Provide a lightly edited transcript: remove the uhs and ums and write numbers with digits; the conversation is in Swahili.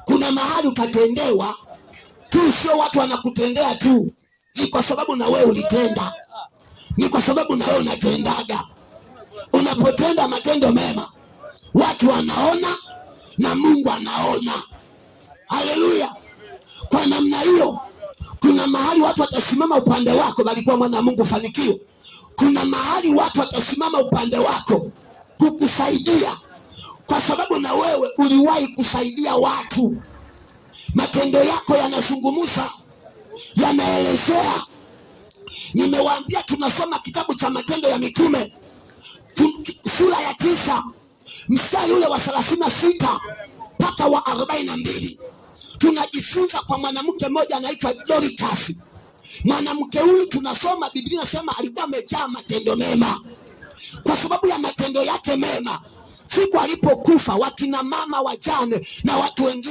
Kuna mahali utatendewa tu, sio watu wanakutendea tu, ni kwa sababu na wewe ulitenda, ni kwa sababu na wewe unatendaga. Unapotenda matendo mema, watu wanaona na Mungu anaona. Haleluya! Kwa namna hiyo, kuna mahali watu watasimama upande wako, bali kwa mwana Mungu fanikiwe. Kuna mahali watu watasimama upande wako kukusaidia, kwa sababu na wewe uliwahi kusaidia watu. Matendo yako yanazungumza, yanaelezea. Nimewaambia tunasoma kitabu cha Matendo ya Mitume sura ya 9 mstari ule wa 36 mpaka wa 42. Tunajifunza kwa mwanamke mmoja anaitwa Dorcas. Mwanamke huyu tunasoma Biblia inasema alikuwa amejaa matendo mema. Kwa sababu ya matendo yake mema, siku alipokufa wakina mama wajane na watu wengine